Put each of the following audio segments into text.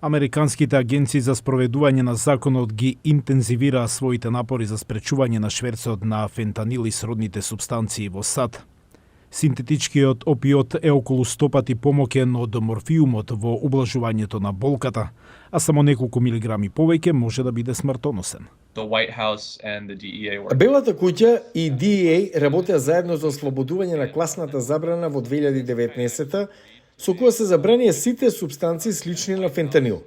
Американските агенции за спроведување на законот ги интензивираа своите напори за спречување на шверцот на фентанил и сродните супстанции во САД. Синтетичкиот опиот е околу 100 пати помоќен од морфиумот во ублажувањето на болката, а само неколку милиграми повеќе може да биде смртоносен. Белата куќа и DEA работеа заедно за ослободување на класната забрана во 2019 со која се забранија сите супстанции слични на фентанил.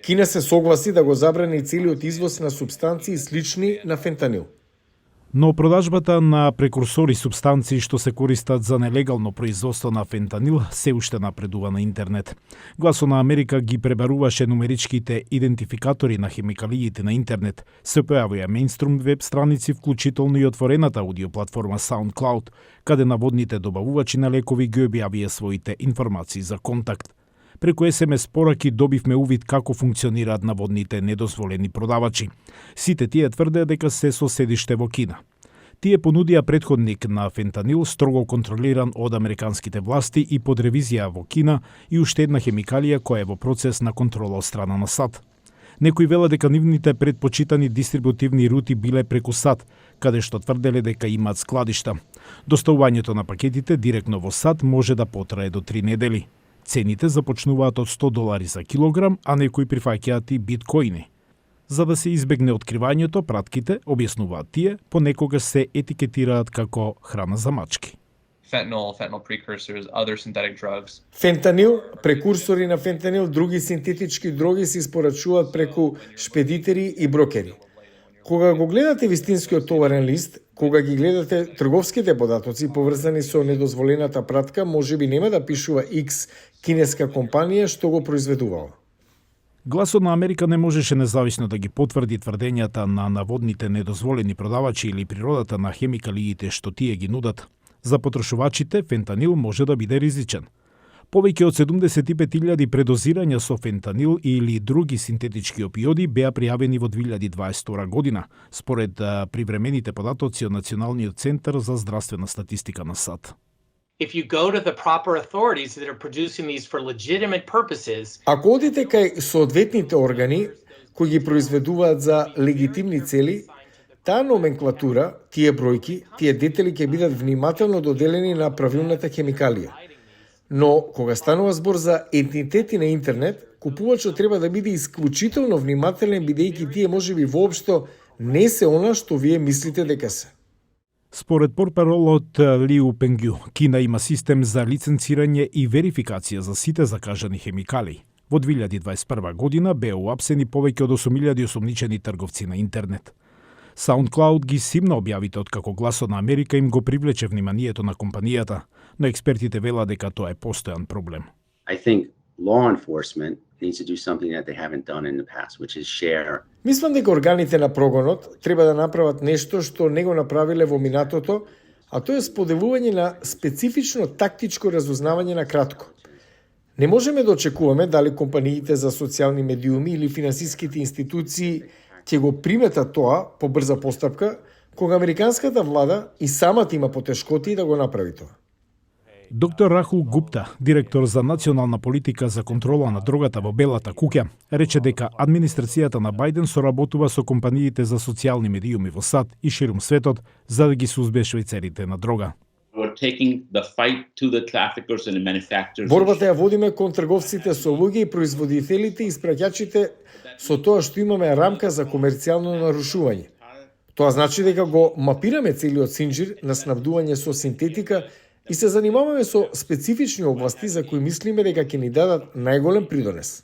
Кина се согласи да го забрани целиот извоз на супстанции слични на фентанил. Но продажбата на прекурсори супстанции што се користат за нелегално производство на фентанил се уште напредува на интернет. Гласо на Америка ги пребаруваше нумеричките идентификатори на хемикалиите на интернет. Се појавија мејнструм веб страници, вклучително и отворената аудио платформа SoundCloud, каде наводните добавувачи на лекови ги објавија своите информации за контакт. Преку SMS пораки добивме увид како функционираат наводните недозволени продавачи. Сите тие тврдеа дека се со седиште во Кина. Тие понудија претходник на фентанил, строго контролиран од американските власти и под ревизија во Кина, и уште една хемикалија која е во процес на контрола од страна на САД. Некои велат дека нивните предпочитани дистрибутивни рути биле преку САД, каде што тврделе дека имаат складишта. Доставувањето на пакетите директно во САД може да потрае до 3 недели. Цените започнуваат од $100 за килограм, а некои прифаќаат и биткоини. За да се избегне откривањето, пратките, објаснуваат тие, понекогаш се етикетираат како храна за мачки. Фентанил, прекурсори на фентанил, други синтетички дроги се испорачуваат преку шпедитери и брокери. Кога го гледате вистинскиот товарен лист, кога ги гледате трговските податоци поврзани со недозволената пратка, можеби нема да пишува X кинеска компанија што го произведувала. Гласот на Америка не можеше независно да ги потврди тврдењата на наводните недозволени продавачи или природата на хемикалиите што тие ги нудат. За потрошувачите, фентанил може да биде ризичен. Повеќе од 75.000 предозирања со фентанил или други синтетички опиоди беа пријавени во 2022 година, според привремените податоци од Националниот центар за здравствена статистика на САД. Ако одите кај соодветните органи кои ги произведуваат за легитимни цели, таа номенклатура, тие бројки, тие детали ќе бидат внимателно доделени на правилната хемикалија. Но, кога станува збор за етнитети на интернет, купувачот треба да биде исклучително внимателен, бидејќи тие можеби воопшто не се она што вие мислите дека се. Според портпаролот Лиу Пенгју, Кина има систем за лиценцирање и верификација за сите закажани хемикали. Во 2021 година беа уапсени повеќе од 8.000 осомничени трговци на интернет. SoundCloud ги симна објавите од како гласот на Америка им го привлече вниманието на компанијата, но експертите велат дека тоа е постојан проблем. Мислам дека органите на прогонот треба да направат нешто што не го направиле во минатото, а тоа е споделување на специфично тактичко разузнавање на кратко. Не можеме да очекуваме дали компаниите за социјални медиуми или финансиските институции ќе го приметат тоа по брза постапка, кога американската влада и самата има потешкоти да го направи тоа. Доктор Рахул Гупта, директор за национална политика за контрола на дрогата во Белата куќа, рече дека администрацијата на Бајден соработува со компаниите за социјални медиуми во САД и ширум светот за да ги сузбие швајцарите на дрога. Борбата ја водиме кон трговците со луѓе и производителите и испраќачите со тоа што имаме рамка за комерцијално нарушување. Тоа значи дека го мапираме целиот синџир на снабдување со синтетика и се занимаваме со специфични области за кои мислиме дека ќе ни дадат најголем придонес.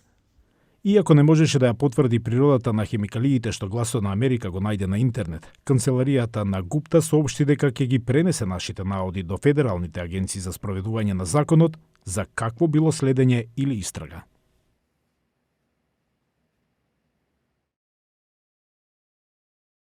Иако не можеше да ја потврди природата на хемикалиите што гласот на Америка го најде на интернет, канцеларијата на Гупта соопшти дека ќе ги пренесе нашите наоди до федералните агенции за спроведување на законот за какво било следење или истрага.